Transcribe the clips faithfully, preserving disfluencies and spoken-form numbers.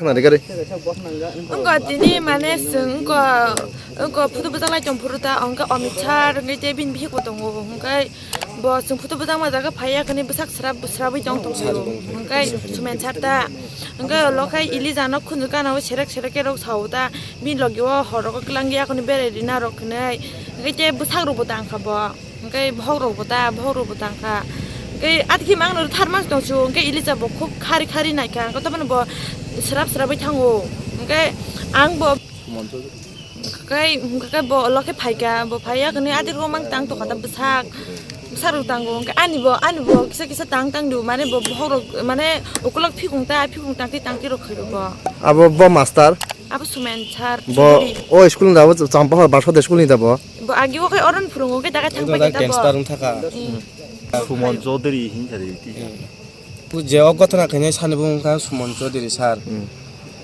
Khna de gari. Wngkha tini mane chwng wngkha, wngkha photo bwchak lai tong phuru ta, wngkha Amit Sir, wngkha tei bini bihik bo tongo, wngkha bo chwng photo bwchak ma jaga phai ya, kani bwsak srap srapwi tong tong phuru, wngkha Sumen Sir ta, wngkha ulo khai Elijah no khunju gana o serek serek ke rok sao ta, bini logi o hor rogo kwlangya, kani berai rina rok hinwi, wngkha tei bwsak rok bo tang kha bo. Hwnkhe bohrok bo ta, bohrok bo tang kha. Hwnkhe atkhe mangno tharma tong su, hwnkhe Elijah bo khub khari khari nai kha, hwnkhe tamoni bo srap srapwi thango. Hwnkhe ang bo, hwnkhe, hwnkhe bo ulo khe phai kha, bo phai ya hwnwi adirok mang tang tong kha ta bwsak, bwsarok tango. Hwnkhe ani bo, ani bo kisa kisa tang tang di, mane bo bohrok, mane ukulok phikung ta, phikung tang twi tang twi rok khairok bo. Abo bo master? Abo Sumen Sir. Bo Chudhury. O school ni da, abo Champahor Barsode school ni da bo? Bo agi o khai oron phurungo khe daga thang Edo pai da khe ta bo. Transfer wng thaka. Hmm. Suman Chaudhary hinsa de ti. Hmm. Je o gotona khainai sani bo wngkha Suman Chaudhary sir. Hmm.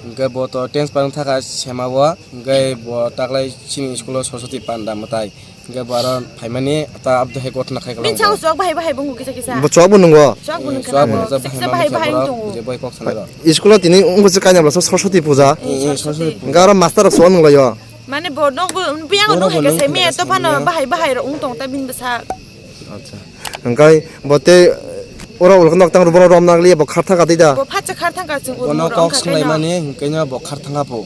Hwnkhe bo to transfer wng thaka sema o, hwnkhe bo taklai chini school o Saraswati Panda mwtai. Hwnkhe bo aro phaimani ta abdo hai gotona khai Bini kwlangbo. Sao chwk bahai bahai bo wngkha kisa kisa. Bo chwk bo nungo. Chwk bo Hmm, nungkha chwk bo na bo. nungkha Kisa kisa bahai bahai bahai wng tongo. Je bai kok sanai rok. School o tini wngkha se kainabla Saraswati puja. Hmm, hmm, Saraswati. Hwnkhe aro master rok chwk nunglaio. Mane bo nokbo, biyang Bono no bo hai kaisa nung miya khna to phano sini. Bahai bahai rok wng tong ta bini bwsa. Acha. Hwnkhe bo tei oro ulo nok tang bono rom nang liya bo khar thang ka tei da. Bo phatsa khar thang ka chwng Bono urmo rok kok wngkha khe no. Swnglaimani hwnkhe no bo khar thang ka bo.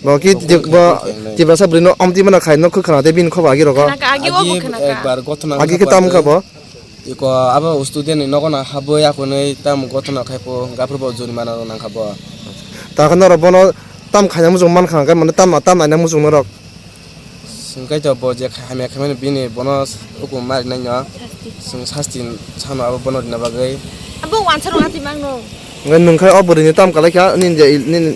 Bo ki Bo ti-, kok bo kok kok Tiprasa bwrwi no omtwi mana khai no khwkhana tei bini khobor agi rogo. Khana ka agi o bo Agi khana ka. Ekbar gotho nang Agi khe khakbar tam kha tei. Bo. Iko abo student ni nogo no habwi aphunwi tamo gothona khai pho, hwnkhe aphuru bo jurimana rok nang kha bo. Ta khe norok bono tam khaina muchung man kha, hwnkhe mane tam, tam naina muchung norok. Hwnkhe to bo je kha-, hamya khaimani bini bono hukum ma rinai no. Chwng sasti sano abo bono rina bagwi. Abo wansa rok ati mang no. Hwnkhe nwng khai o bwrwi ni tam kalai kha, nini je, nini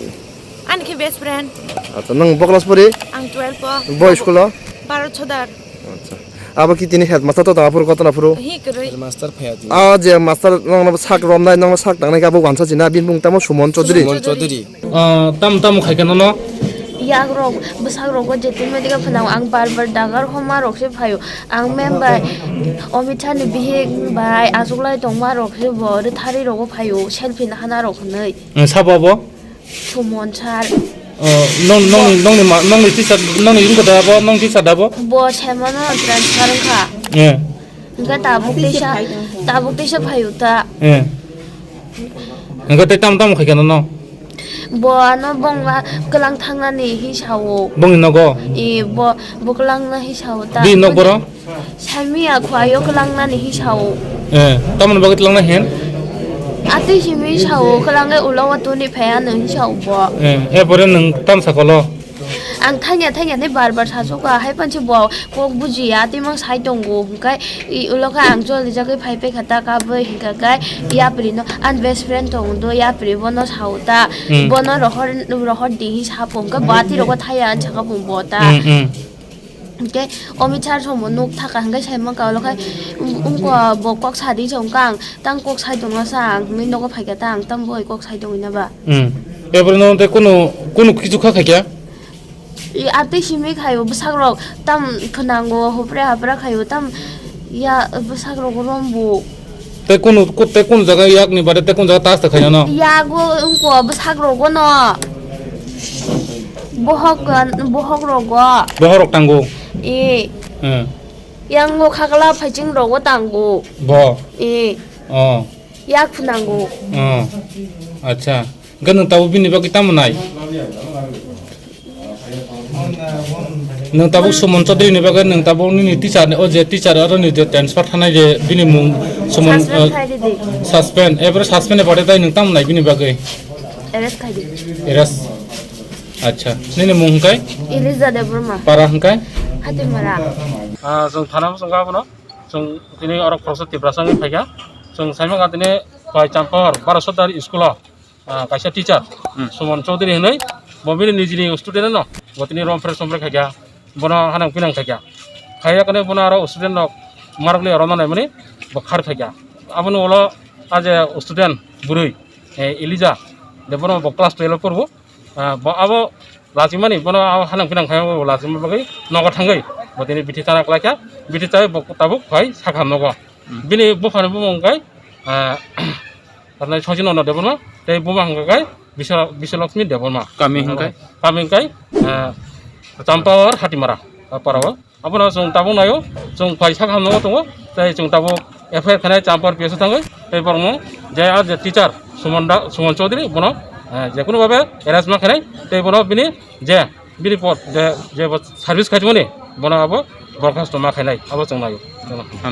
Ani khe best friend. Acha, nwng bo class pori? Ang twelve o. Bo school o? Bharat Sodar. Acha. Abo ki tini headmaster to tong aphuru kotona phuru? Hi kwrwi. Headmaster phaiya tini. Ah, je master nongno sak romnai, nongno sak tangnai khe abo wansa china, bini mung tamo Suman Chaudhary. Suman Chaudhary. Ah, tam tam khai khe nono? Yak rok, bwsak rogo je tini modi khe phano ang bar bar dagar homa rok se phaio. Ang mem bai Amit Shah ni bihik bai achuklai tongma rok se bo rwthari rogo phaio, selfie nahana rok hinwi. Sabo abo? Suman sir. Oh, nong, nong, nongni ma, nongni teacher, nongni wngkha da bo, nong teacher da bo? Bo saimano transfer wngkha. Eh. Hingke tabuk teisa, tabuk teisa phaio ta. Eh. Hingke tei tamo, tamo khaikha nono? Bo ano bongla kwlang thangnani hi sao. Bongni nogo? Eh, bo, bo kwlangna hi sao ta. Bini nok boro? Saimia khwlaio kwlangnani hi sao. Eh, tamoni bagwi twlangna hen? Atwi simi sao kwlangnai ulo watoni phai ano hi sao bo. Eh, epore nwng tamsa kolo? Ang thangya thangya ni bar bar sasoka, hai pansi bo kok bujiya, atwi mang sai tongo, hwnkhe i ulo khe ang joldi jagwi phai paikha ta kabwi, hwnkhe khe yapri no, ani best friend tongo do, yapri bono sao ta, Hmm. bono rohor, rohor di hi sapo, hwnkhe bo atwi rogo thaya ani saka bo ta. Hmm, hmm. Hingke Omit sir somo nuk thaka hingke sai mangka ulo khai, um, umko bo kok sadi se wngkha ang, tang kok sai tongna sa ang hingke nogo phaikha ta ang tamo bai kok sai tongwi na ba. Hmm. Ebro no te kunu, kunu kichu kha khaikha? I atwi simi khaio bwsak rok tam khwnango hopre hapra khaio tam ya bwsak rok rombo. Tei kunu, ku-, tei kunu jaga yakni baade tei kunu jaga tas ta khaina no? Yago wngkha bwsak rogo no. Bohok, bohok rogo. Bohok rok tango? Eh. Eh. Yango khakla phaiching rogo tango. Bo? Eh. Oh. Yak phunango. Oh. Acha. Hingke nwng tabuk bini bagwi tamo nai? Nwng tabuk Suman Chaudhary ni bagwi nwng tabuk nini teacher ni, o je teacher aro ni je transfer thanai je bini mung Suman, Suspend eh, khai di di. Suspend, ebro suspend ni bade tai nwng tamo nai bini bagwi? Arrest khai di. Arrest. Acha, nini mung hingkai? Eliza Debbarma. Para hingkai? Hatimara. Ah, chwng thana bosong abono. Chwng tini oro khoroksa Tiprasa wngwi phaikha. Chwng saimang tini bai Champahor Bharat Sodar school o. Ah, kaisa teacher, Hmm. Suman Chaudhary hinwi, bo bini nijini student no, bo tini rom phre som phre khaikha, bono hanang pinang khaikha. Khaiya kane bono aro student rok marok le rona naimani, bo khar khaikha. Aboni ulo a je student bwrwi, eh, Elija, de bono bo class twelve porbo, ah, bo abo lachimani, bono abo hanang pinang khaima bo lachima bagwi nogo thangwi, bo tini bithi chana klaikha, bithi chawi bo tabuk phai sakha nogo. Hmm. Bini buphani bumung kai, ah, Tarnai songsi nono de bono, tei buma hwnka khe Biswa-, Biswalakshmi Debbarma. Kami hwnkhai? Kami hwnkhai, eh, Champawar Hatimara, ah, para o. Abono chwng tabuk naio, chwng phai sak hamno tongo, tei chwng tabuk F I R khainai Champawar P S o thangwi, tei borokno je ar je teacher Suman Da, Suman Chaudhary bono, eh, je kunu babe arrest ma khainai, tei bono bini je bini pod je, je bo service khaitmani bono abo borkhasto ma khainai, abo chwng naio.